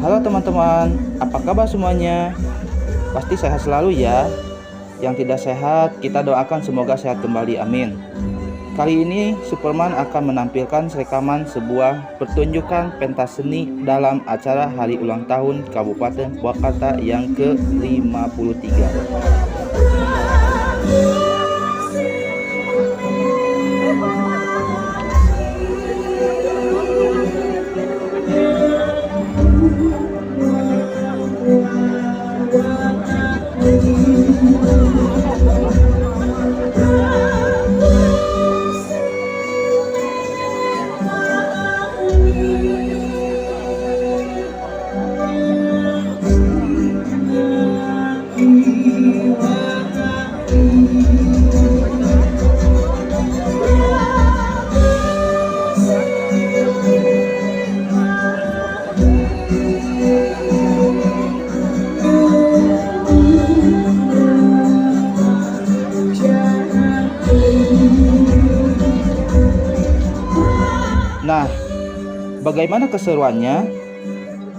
Halo teman-teman, apa kabar semuanya? Pasti sehat selalu ya. Yang tidak sehat, kita doakan semoga sehat kembali, amin. Kali ini Superman akan menampilkan rekaman sebuah pertunjukan pentas seni dalam acara hari ulang tahun Kabupaten Purwakarta yang ke-53. Nah, bagaimana keseruannya?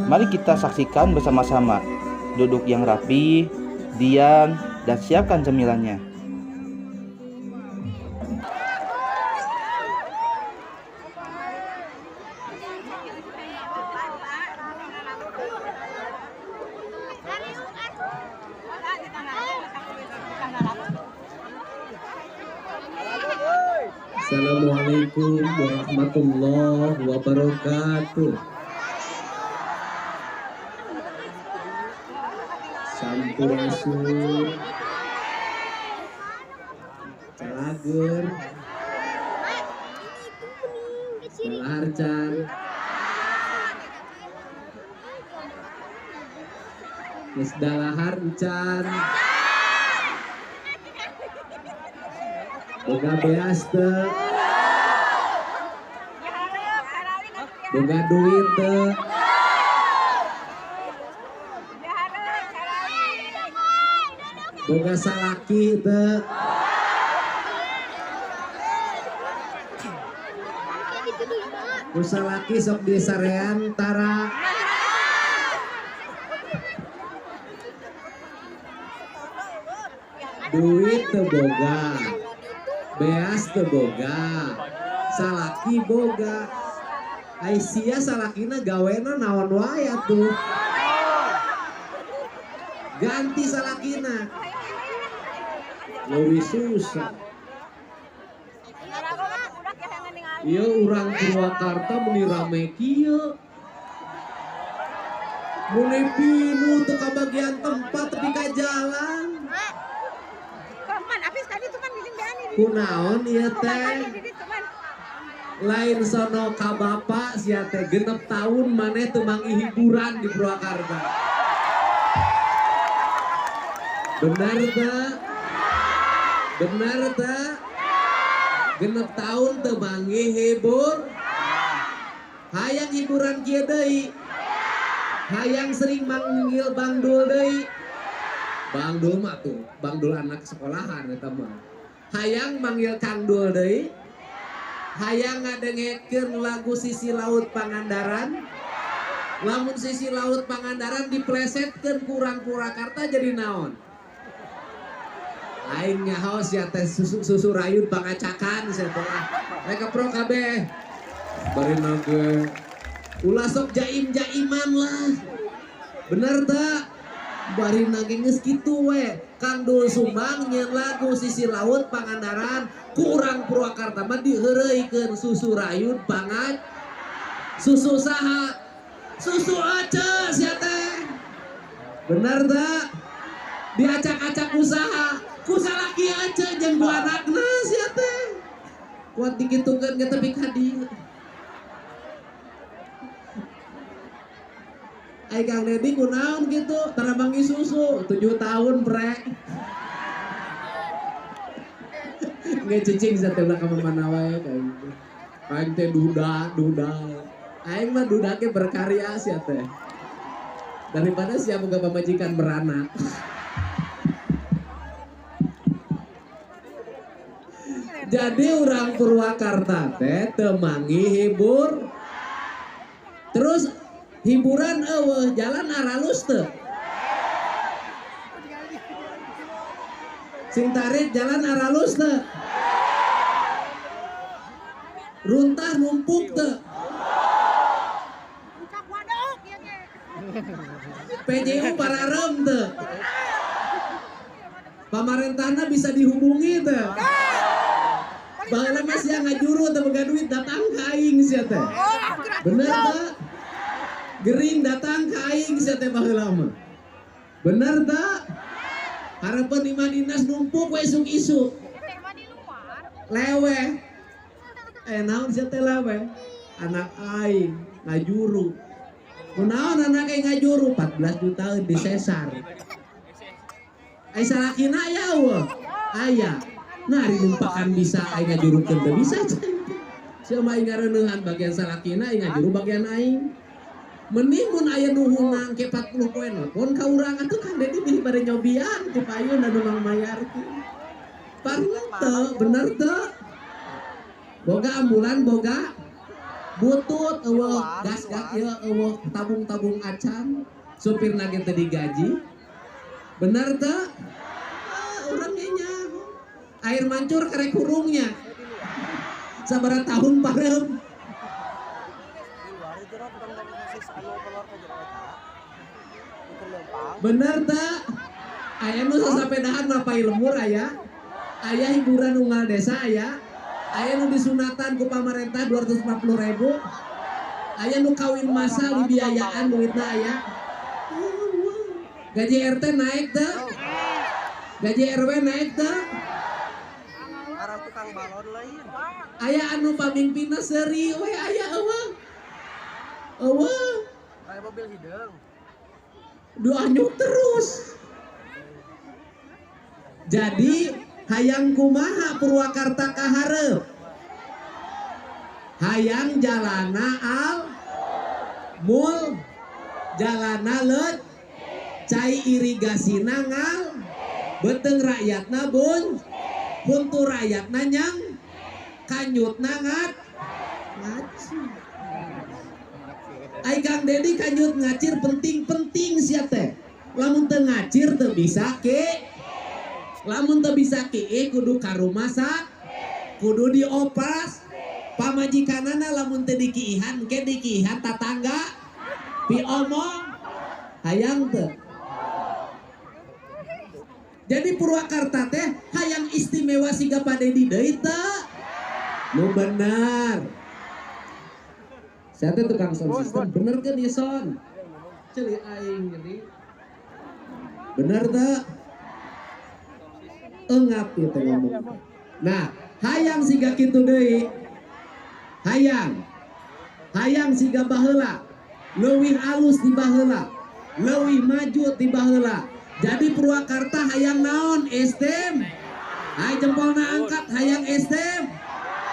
Mari kita saksikan bersama-sama. Duduk yang rapi, diam, dan siapkan cemilannya. Assalamualaikum warahmatullahi wabarakatuh. Sampurasun, calager, dalaharcan, geus dalahar encan, boga beas teu, boga duit teu, boga salaki teu, ku salaki sok disarean tara, duit teu boga, beas teu boga, salaki boga. Aisyah salakina gawena naon wae atuh. Ganti salakina. Leuwih susah. Ieu urang Purwakarta meni rame kieu. Meni pinuh teu kabagian tempat tepi ka jalan. Kunaon ieu teh? Lain sono ka bapak sia teh 6 tahun maneh teu manggih hiburan di Purwakarta. Benar teu? Benar teu? 6 tahun teu manggih hibur. Hayang hiburan kieu deui. Hayang sering manggil Bang Dul deui. Bang Dul mah tuh, Bang Dul anak sekolahan eta mah. Hayang manggil Kang Dul deui. Hayang ngadengekeun lagu Sisi Laut Pangandaran. Lamun Sisi Laut Pangandaran diplesetkeun ku urang Purwakarta jadi naon? Aing nyaho sia teh susu rayun pangacakan sia teh. Rek pro kabeh. Bari nage ulah sok jaim-jaiman lah. Bener teu? Bari nage geus kitu we. Kang Dul Sumbang nyeun lagu Sisi Laut Pangandaran ku urang Purwakarta mah diheureuykeun susu rayun pangat susu saha susu ace sia teh. Bener teu? Diacak-acak usaha ku salaki ace jeung ku anakna sia teh. Kuat dikitukeun ge tepi ka dieu. Ai Kang Dedi kunaon gitu, tara manggih susu 7 tahun bre. Nggak cicing sate ulah ka mana wae kayak gitu. Aing teh duda, duda. Aing mah duda ge berkarya sia teh. Daripada sia boga pamajikan beranak. Jadi urang Purwakarta teh teu manggih hibur. Terus hiburan eueuh, jalan aralus teu. Sing tarik jalan aralus teu. Runtah numpuk teu. PJU pararem teu. Pamarentahna bisa dihubungi teu. Baheula mah sia ngajuru teu boga duit datang ka aing sia teh. Bener teu? Gering datang ka aing sia teh baheula mah. Bener teu? Harapan iman dinas numpuk we isuk-isuk. Leweh. Naon sia teh leweh? Anak aing ngajuru. Kunaon anak aing ngajuru 14 jutaan di sesar. Ai salakina aya eueuh? Aya. Nah, ari numpakan bisa aing ngajurukeun teu bisa. Sia mah aing ngareuneuhan bagian salakina aing ngajuru bagian aing. Mending mun aya nu hunang ke 40 poe nelpon ka urang atuh Kang Dedi bilih bade nyobian ti payun anu mang mayarkeun. Pareng teu, bener teu? Boga ambulan boga butut eueuh gas-gas ieu eueuh tabung-tabung acan, supirna ge teu digaji. Bener teu? Ah, urang ge nyaho. Air mancur karek hurungnya. Sabaraha tahun pareum. Bener teu? Aya nu sasapedahan mapai lemur aya. Aya hiburan unggal desa aya. Aya nu disunatan ku pamarentah 240.000. Aya nu kawin masal dibiayaan duitna aya. Gaji RT naik teu? Gaji RW naik teu? Aya anu pamimpinna seuri we aya eueuh. Eueuh. Aya mobil hideung. Dianyuk terus. Jadi hayang kumaha Purwakarta kahareup? Hayang jalana al mul jalana leut cai irigasina ngal beuteung rakyatna bun huntu rakyatna nyang kanyutna ngat ngacir. Ai Kang Dedi kanyut ngacir penting-penting sia teh. Lamun teu ngacir teu bisa ke. Lamun teu bisa ke kudu ka rumah sakit, kudu diopas. Pamajikanana lamun teu dikiihan ke dikiihan tatangga piomong hayang teu. Jadi Purwakarta teh hayang istimewa siga Pak Dedi deui teu? Nu bener. Saya teh tukang sound system, bener kan ya son? Ceuli aing jadi. Bener teu? Engap ieu teh ngomong. Nah, hayang siga kitu deui. Hayang. Hayang siga baheula. Leuwih alus di baheula. Leuwih maju di baheula. Jadi Purwakarta hayang naon? Estem. Hai jempolna angkat hayang estem.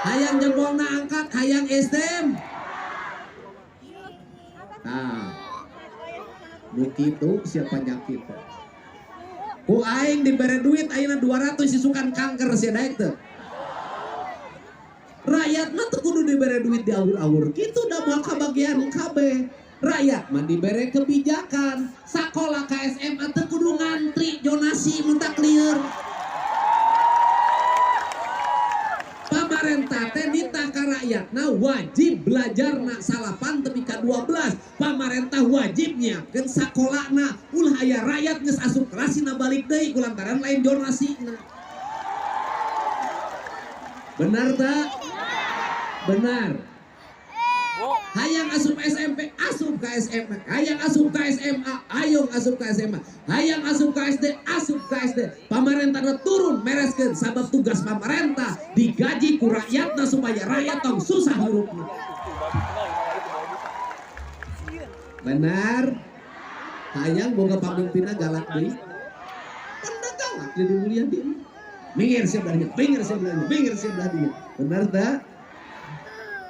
Hayang jempolna angkat hayang estem. Nah, nu kitu siapa nyakit? Ku aing dibere duit ayeuna 200 isukan kanker sia daek teu. Rakyat mah teu kudu dibere duit diawur-awur kitu da moal kabagian kabeh. Rakyat mah dibere kebijakan. Sakola ka SMA teu kudu ngantri jonasi mun tak lieur. Pamarentah teh nitah ka rakyatna wajib belajarna 9 tepi ka 12. Pamarentah wajib nyiapkeun sakolana ulah aya rakyat geus asup kelasina balik deui kulantaran lain jonasina. Benar tak? Benar. Hayang asup SMP, asup ke SMA. Hayang asup ke SMA, hayang asup ke SMA. Hayang asup ke SD, asup ke SD. Pamarentahna turun mereskeun sabab tugas pamarentah digaji ku rakyatna supaya rakyat tong susah hirupna. Benar? Hayang boga pamimpinna galak deui. Bener galak Dedi Mulyadi. Minggir siap belahnya, minggir siap belahnya, minggir siap belahnya. Bener tak?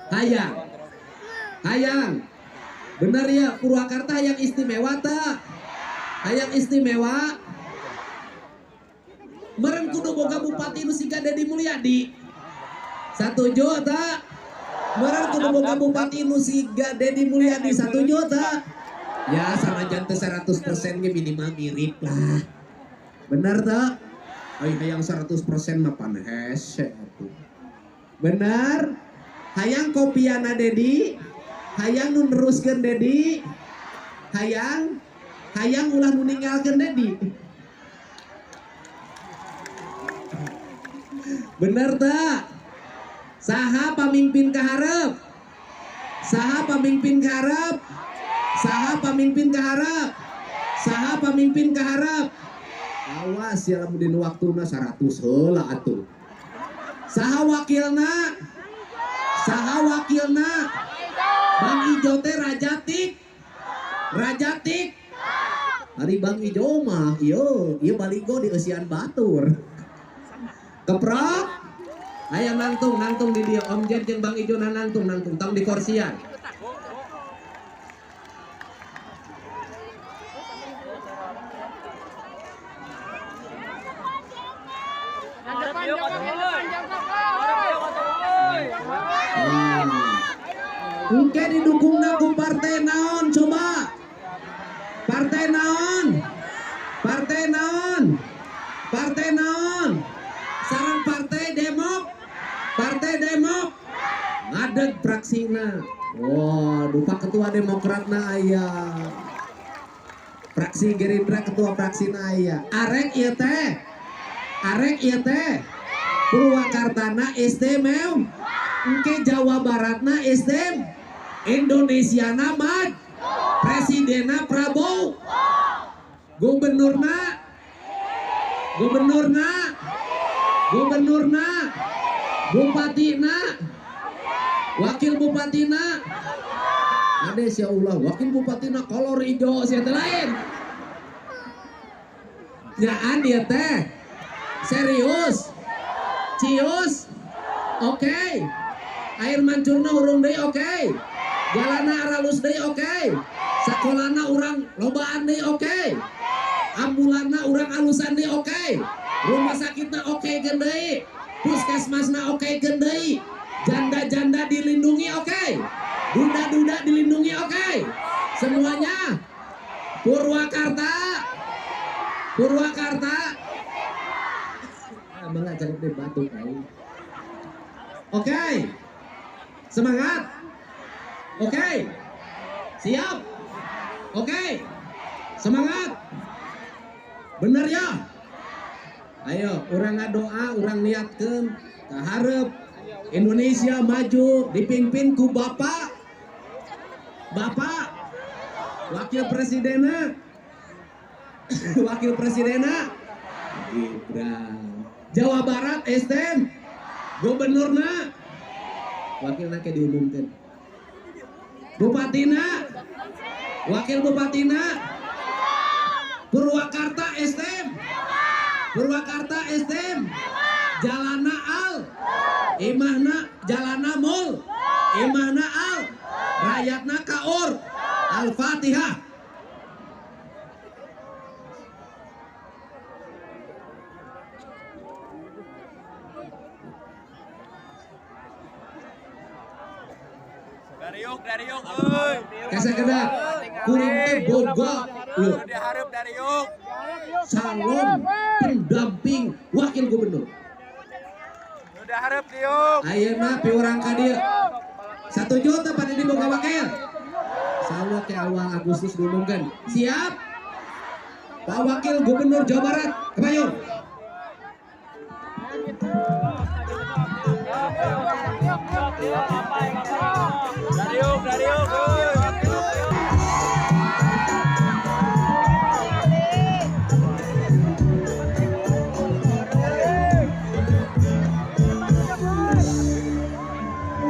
Hayang. Hayang. Bener ya, Purwakarta hayang istimewa tak? Hayang istimewa. Meren kudu boga bupati nu siga Dedi Mulyadi. Satuju tak? Meren kudu boga bupati nu siga Dedi Mulyadi. Satuju tak? Ya sanajan teu 100% ge minimal mirip lah. Bener tak? Ai hayang 100% mah pan hese atuh. Bener? Hayang kopiana Dedi, hayang nu neruskeun Dedi, hayang hayang ulah nu ninggalkeun Dedi. Bener tak? Saha pamimpin kaharep? Saha pamimpin kaharep? Saha pamimpin kaharep? Saha pamimpin kaharep? Awas ya lamun dina waktuna 100 heula atuh. Saha wakilna? Saha wakilna? Bang Ijo teh Raja Tik. Raja Tik. Ari Bang Ijo mah ieu, ieu baligo di eusian batur. Keprok. Aya nangtung, nangtung di dia Om Jen jeung Bang Ijo nangtung, nangtung tong di korsian. Engke didukungna ku partai naon coba? Partai naon? Partai naon? Partai naon? Sareng Partai Demok? Partai Demok ngadeg praksina. Wah, dupa ketua Demokratna aya. Praksi Gerindra ketua praksina aya. Arek ieu teh. Arek ieu teh. Purwakartana istimewa. Engke Jawa Baratna istimewa. Indonesiana mad. Presidenna Prabowo. Gubernurna. Gubernurna. Gubernurna. Bupatina. Wakil bupatina. Ade sia ulah wakil bupatina kolor ijo sia teh lain. Nyaan dia teh. Serius. Cius. Oke. Okay. Air mancurna urung deui oke. Okay. Jalana aralus deui oke. Okay. Sakolana urang lobaan deui oke. Okay. Ambulanna urang alusan deui oke. Okay. Rumah sakitna oke okay deui. Puskesmasna oke okay deui. Janda-janda dilindungi oke. Okay. Duda-duda dilindungi oke. Okay. Semuanya Purwakarta. Purwakarta. Ah, malah cari deh batuk aing. Oke. Okay. Semangat. Oke. Okay. Siap. Oke. Okay. Semangat. Bener ya? Ayo, urang ngadoa, urang niatkeun kaharep Indonesia maju dipimpin ku Bapak. Bapak Wakil Presidenna. Wakil Presidenna Gibran. Jawa Barat STM. Gubernurna wakilna ke diumumkan. Bupatina, wakil bupatina Purwakarta STM. Purwakarta STM. Jalana al, imahna jalana mul, imahna al, rakyatna kaur. Al-Fatihah. Dariuk, dariuk, euy. Kasakedak, kuring teh boga lho. Dihareup dariuk. Calon pendamping wakil gubernur. Udah hareup diuk. Ayeuna piurang ka dieu. 1 juta Pak Didi boga wakil. Insyaallah ke awal Agustus diumumkan. Siap? Pak Wakil Gubernur Jawa Barat, kebayun. Dariuk, dariuk, euy.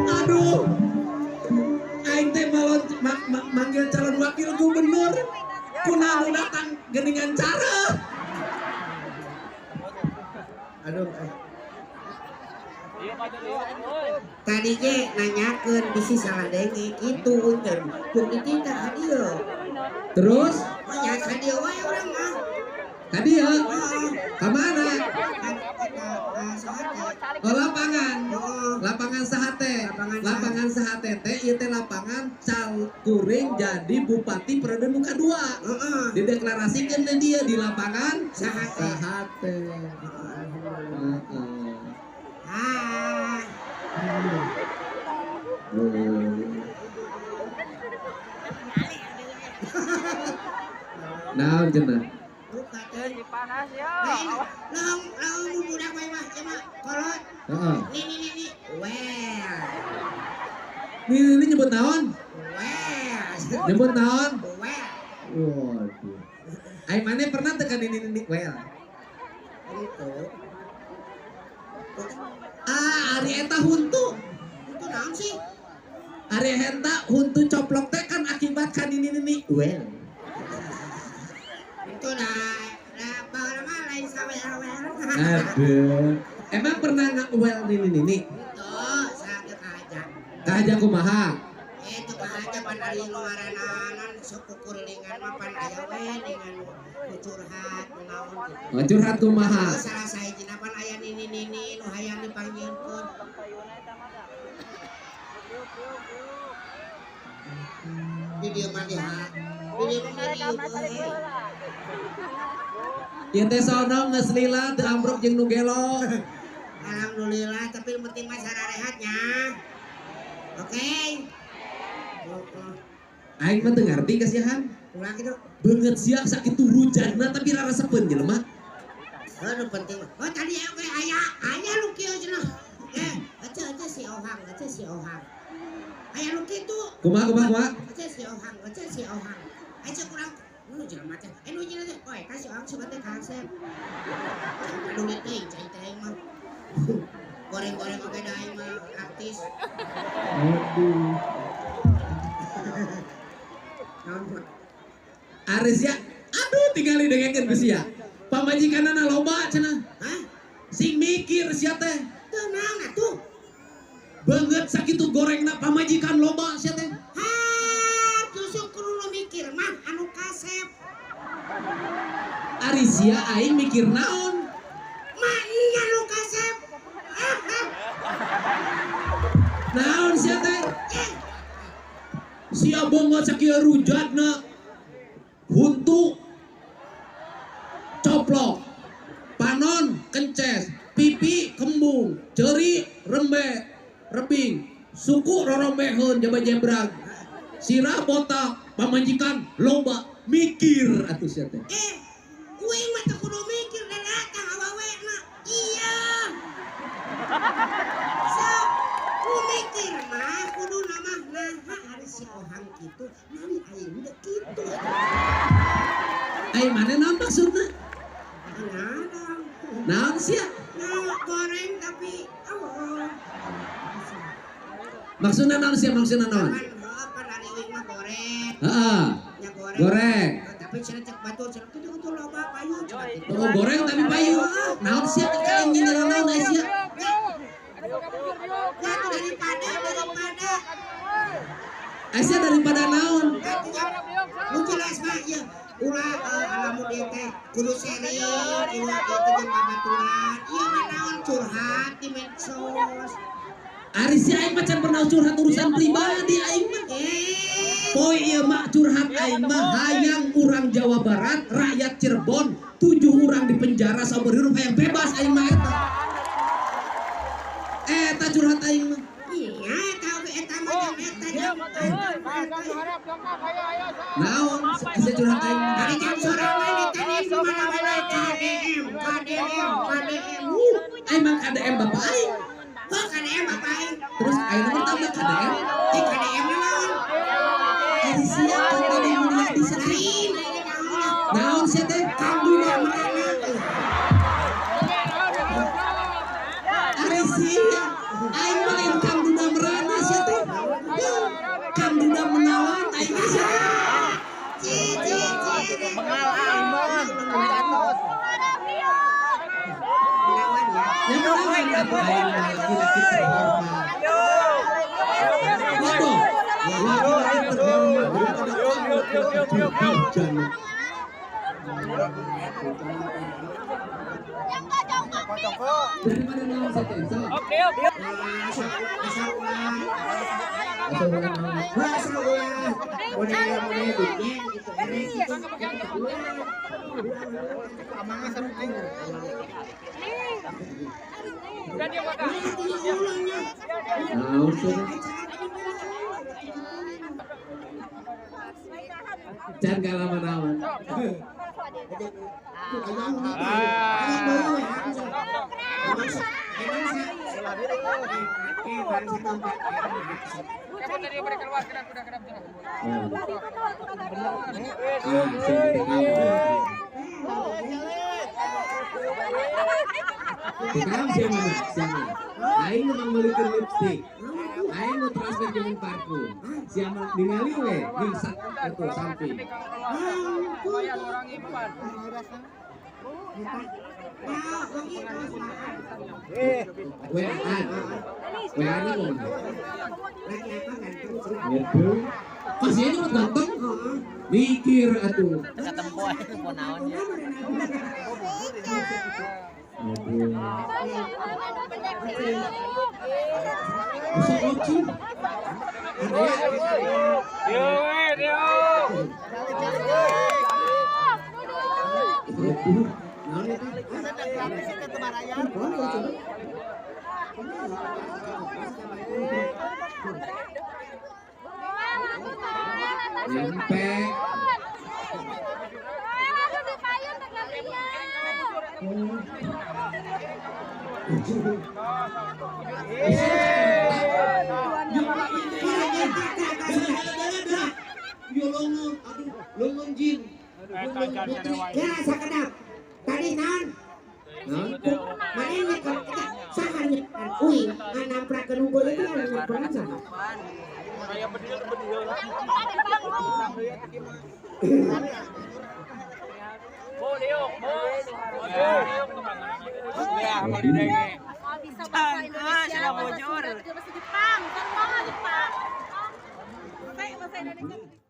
Aduh, aing teh manggil calon wakil gubernur. Kunaon nu datang geuningan cara. Aduh. Tadi ge nanyakeun bisi salah denge kitu punten. Pung dititah ka dieu. Terus? Nya ka dieu wae urang mah. Ka dieu? Ka mana? Oh, lapangan. Lapangan Sahate. Lapangan Sahate teh ieu teh lapangan kuring jadi bupati periode nu kadua. Heeh. Dideklarasikeun teh dia di lapangan Sahate. Sahate. Heeh. Hai. Naon cenah? Panas ya. Laung laung budak wae mah ieu mah kolot. Heeh. Nini nini well. Nini nini nyebut naon? Well. Nyebut naon? Well. Waduh. Ai maneh pernah teu ka nini nini well? Itu. Ah, ari eta huntu. Huntu naon sih? Ari eta huntu coplok teh kan akibat ka nini nini well. Itu dah. Aduh. Emang pernah nggak well nini nini? Itu saya kahaja. Kahaja kumaha? Itu kahaja pan ari nu ngaranana suku kurilingan mah pan aya we dengan nu curhat nu naon kitu. Oh, curhat kumaha? Salah sahijina pan aya nini nini nu hayang dipanggilkeun. Di dieu mah di dieu mah di dieu. Ieu teh sono geus lila teu ambruk jeung nu gelo. Alhamdulillah, tapi yang penting mah sararehatnya. Oke. Aing mah teu ngarti kasihan. Ulah kitu. Beungeut sia sakitu rujana tapi rarasepeun jelema. Heuh nu penting mah. Oh tadi oge aya, aya nu kieu cenah. Eh, ece si Ohang, ece si Ohang. Aya nu kitu. Kumaha kumaha kumaha? Ece si Ohang, ece si Ohang. Ece kurang nu jelema teh. Eh nu jelema teh. Oh eta si Ohang suka teh kasep. Peduli teuing cai teh mah. Goreng-goreng oge da aing mah artis. Aduh. Aris ya, aduh tinggali dengekeun ku sia. Pamajikanana loba cenah. Hah? Sing mikir sia teh. Teu naon atuh? Beungeut sakitu gorengna pamajikan loba sia teh. Hah, justru kudu nu mikir mah anu kasep. Ari sia aing mikir naon? Mah nya nu kasep. Naon sia teh? Sia beungeut sakieu rujatna. Huntu coplok, panon kences, pipi kembung, ceri rembe rebing, suku rorombeheun jaba jebrag, sirah botak, pamajikan loba mikir atuh sia teh. Eh, kuing mah teu kudu mikir da datang awawena. Iya. Sok ku mikir mah kudu mah naha ari si Ohang kitu, nami aing teu kitu. Ai maneh naon maksudna? Naon sia? Nah, goreng tapi oh. Maksudna naon sia? Maksudna naon? Pan ari uing mah goreng. Heeh. Nya goreng. Goreng. Tapi cenah cek batur cenah kitu kitu loba payu cenah kitu. Oh, goreng tapi payu. Naon sia ka aing nyindir naon ai sia? Ya daripada Ai sia daripada naon? Nu jelas mah ieu ulah alamun ieu teh kudu sharing, kudu ieu teh jeung babaturan. Ieu mah naon curhat di medsos. Ari sia aing mah can pernah curhat urusan pribadi aing mah. Poe ieu mah curhat aing mah hayang urang Jawa Barat, rakyat Cirebon, 7 urang di penjara saumur hirup hayang bebas aing mah eta. Eta curhat aing mah. Iya, eta oge eta mah jang eta jang. Naon sia curhat aing mah. Ari jam sorangan eta di mana-mana KDM, KDM, KDM. Aing mah KDM bapak aing. Kok KDM bapak aing? Terus aing mah tambah KDM. Eh KDM naon? Ari sia kan tadi mulia di Lain, naon sia teh? Kang Duda Merana. Ari sia aing mah lain Kang Duda Merana sia teh. Kang Duda Menawan aing mah sia teh. Ci ci ci. Bengal Imon, atos. Melawan ya. Yang melawan laki-laki terhormat. Foto. Laki-laki terhormat daripada kamu terjana. Daripada naon sate, sok. Oke, oke. Asal ulah. Asal ulah naon. Asal ulah. Model-model bikin gitu. Naon sih? Can kalaman-laman. Aing nu meulikeun lipstick. Aing nu transfer jeung parfum. Sia ningali we di itu samping. WA-an. WA-an kumaha? Gitu. Pas ieu mah ganteng. Mikir atuh. Katempo aing po naon ya. Bisa oci. Nyampe. Ya sakedap. Tadi naon? Mana nyekel saha nyekel uing nganamprakeun unggul itu kan nyekelkeun saha? Bisa bahasa Indonesia, bahasa Sunda, bahasa Jepang, kan mahal Jepang. Bahasa Indonesia.